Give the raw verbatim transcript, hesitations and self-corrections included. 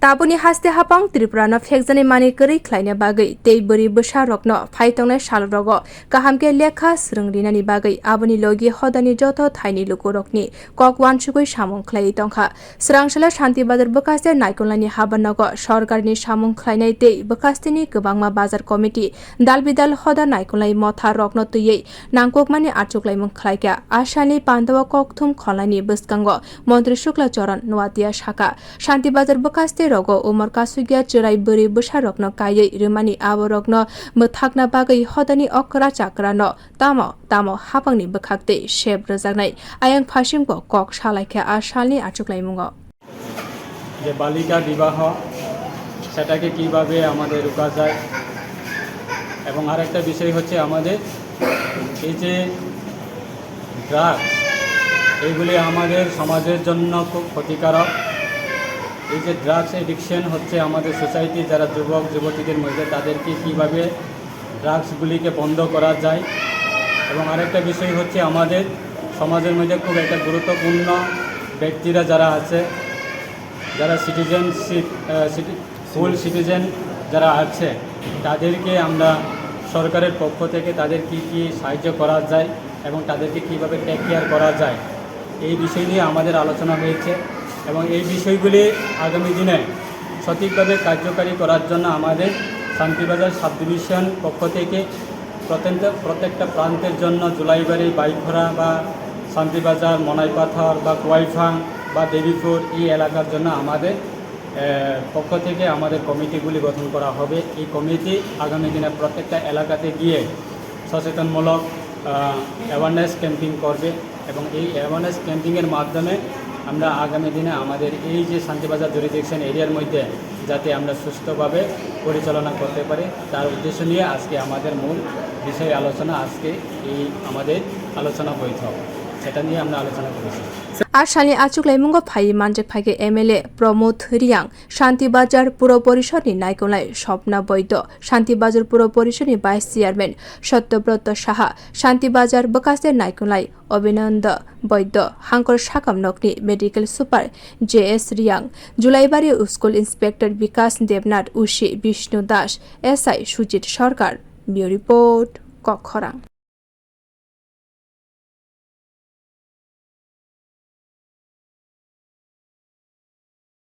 Taboni haste hapang Tripura no phekjani mani kwrwi khlaina bagwi tei bwrwi bwsa rokno phaitongnai sal rogo kaham khe lekha swrwng rinani bagwi aboni logi hodani joto thaini lukurokni kok uansugwi samung khlaiwi tongkha. Swrang salo Shanti Bazar bwkhaste naikolnani habanogo sorkarni samung khlainai tei bwkhasteni kwbangma bazar committee dal bidal hoda naikolnai motha rokno twiwi nangkukmani achuklaimung khlaikha. Asalni pandao kokthum kholnaini bwskango Montri Shukla Charan Noatia sakha, Shanti Bazar bwkhaste rogo umor kasugya chwrai bwrwi bwsa rokno kaiwi rwmani abo rokno mwthakna bagwi hodani okra chakra no tamo tamo hapangni bwkhak tei sep rwjaknai ayang phasingbo kok salaikha a salni achuklaimungo. যে বালিকা বিবাহ, সেটাকে কিভাবে আমাদের রোকা যায়। এবং আরেকটা বিষয় হচ্ছে আমাদের এই যে ড্রাগস, এইগুলি আমাদের সমাজের জন্য খুব ক্ষতিকারক। এই যে ড্রাগস অ্যাডিকশন হচ্ছে আমাদের সোসাইটি, যারা যুবক যুবতীদের মধ্যে, তাদেরকে কিভাবে ড্রাগসগুলিকে বন্ধ করা যায়। এবং আরেকটা বিষয় হচ্ছে আমাদের সমাজের মধ্যে খুব একটা গুরুত্বপূর্ণ ব্যক্তিরা যারা আছে, যারা সিটিজেনশিপ ফুল সিটিজেন যারা আছে, তাদেরকে আমরা সরকারের পক্ষ থেকে তাদের কি কি সাহায্য করা যায় এবং তাদেরকে কিভাবে টেক কেয়ার করা যায়, এই বিষয় নিয়ে আমাদের আলোচনা হয়েছে। এবং এই বিষয়গুলি আগামী দিনে সঠিকভাবে কার্যকারী করার জন্য আমাদের শান্তিবাজার সাব ডিভিশন পক্ষ থেকে প্রত্যেকটা প্রত্যেকটা প্রান্তের জন্য জুলাইবাড়ি, বাইখরা বা শান্তিবাজার, মনাইপাথর বা কুয়াইফাং বা দেবীপুর, এই এলাকার জন্য আমাদের পক্ষ থেকে আমাদের কমিটিগুলি গঠন করা হবে। এই কমিটি আগামী দিনে প্রত্যেকটা এলাকাতে গিয়ে সচেতনমূলক অ্যাওয়ারনেস ক্যাম্পিং করবে এবং এই অ্যাওয়ারনেস ক্যাম্পিংয়ের মাধ্যমে আমরা আগামী দিনে আমাদের এই যে শান্তিবাজার জুরিডিকশন এরিয়ার মধ্যে যাতে আমরা সুস্থভাবে পরিচালনা করতে পারি, তার উদ্দেশ্য নিয়ে আজকে আমাদের মূল বিষয় আলোচনা, আজকে এই আমাদের আলোচনা বৈঠক, সেটা নিয়ে আমরা আলোচনা করেছি। A salni achuklaimungo phaiwi manjak phaikhe M L A Pramod Reang, Shanti Bazar Puro Porishorni naikolnai Swapna Boido, Shanti Bazar Puro Porishorni Vice Chairman Satyabroto Saha, Shanti Bazar bwkhaste naikolnai Abhinanda Boido, Hangkor Sakam Nokni Medical Super J S Reang, Julaibari School Inspector Bikash Debnath, O C Bishnu Das, S I Sujit Sarkar. Bureau Report, Kokkhorang.